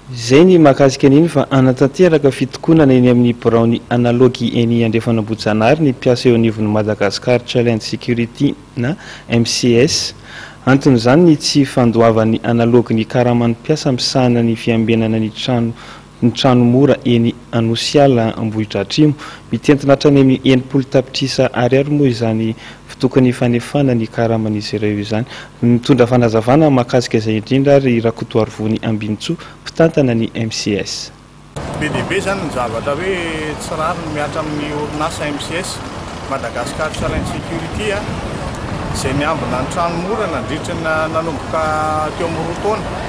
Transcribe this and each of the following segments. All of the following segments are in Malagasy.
Izay ny mahakasika an'iny fa hanatanteraka fitokonana eny amin'ny biraon'ny Analogy eny Andrefanambohijanahary ny mpiasa eo anivon'ny Madagascar Challenge Security na MCS. Anton'izany ny tsy fandoavan'ny Analogy ny karaman'ny mpiasa misahana ny fiambenana ny trano ny trano mora eny Anosiala Ambohidratrimo. Mitentina hatrany amin'ny 60 tapitrisa ariary moa izany fitokony fanefana ny karaman'izy ireo izany. Mitondra fanazavana mahakasika izay indrindra ary Rakotoarivony Ambinintsoa, mpitantana ny MCS. Be dia be izany ny zavatra hoe tsy rariny mihatra amin'ny orinasa MCS, Madagascar Challenge Security, izay niambina ny trano mora nandritra ny nanomboka teo amin'ny 2 taona.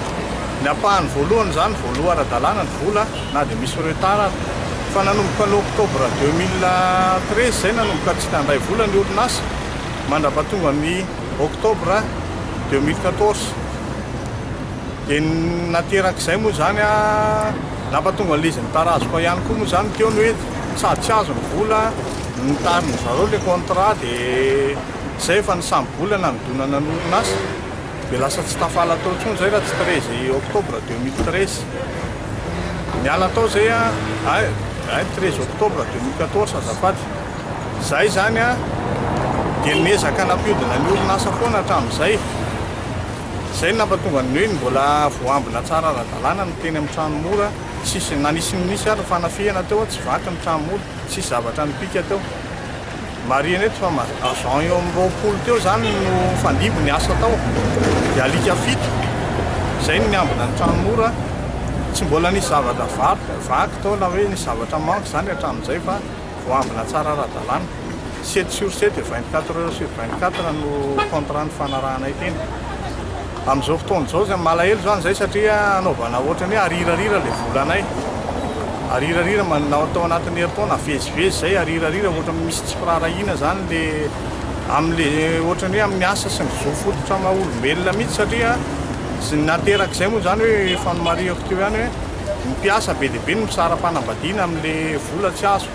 Ny ampahany voalohany izany voaloa ara-dalàna ny vola na dia misy retard ary. Fa nanomboka ny octobre 2013 izay nanomboka tsy nandray vola ny orinasa mandra-pahatonga ny octobre 2014. Dia naterak'izay moa izany nampatonga an'ilay izy nitarazoka ihany koa moa izany teo ny hoe sady tsy azo ny vola, nitarin'ny zareo ilay contrat dia izay efa nisambo-bolana nidonana ny orinasa. Dia lasa tsy tafala tao intsony zay raha tsy 13 octobre 2013. Niala tao zay a, ay, ay 13 octobre 2014 azafady. Zay zany a, dia niezaka nampiodina ny orinasa foana hatramin'izay. Zay no nampatonga ny hoe mbola voambina tsara ara-dalàna ny teny amin'ny trano mora. Tsisy, na nisy nisy ary ny fanafihana teo, tsy vaky ny trano mora, tsisy zavatra nipika teo. Marihina eto fa agent eo amin'ny 20 teo izany no nifandimby niasa tao, dia alika fito izay no niambina ny trano mora. Tsy mbola nisy zavatra vaky tao na hoe nisy zavatra manque izany hatramin'izay fa voambina tsara ara-dalàna. Sept sur sept et 24 heures sur 24 no contrat nifanarahanay teny. Amin'izao fotoana izao izay malahelo izany izay satria anaovana ohatran'ny hoe arirarira ilay volanay. Arirarira manao tao anatin'ny herintaona avezivezy izay arirarira ohatran'ny misy tsy firaharahiana izany le amin'le ohatran'ny hoe amin'ny asa sy ny zo fototra maha olombelona mihitsy satria sy ny naterak'izay moa izany hoe efa nomarihako teo ihany hoe ny mpiasa be dia be no misara-panambadiana amin'le vola tsy azo.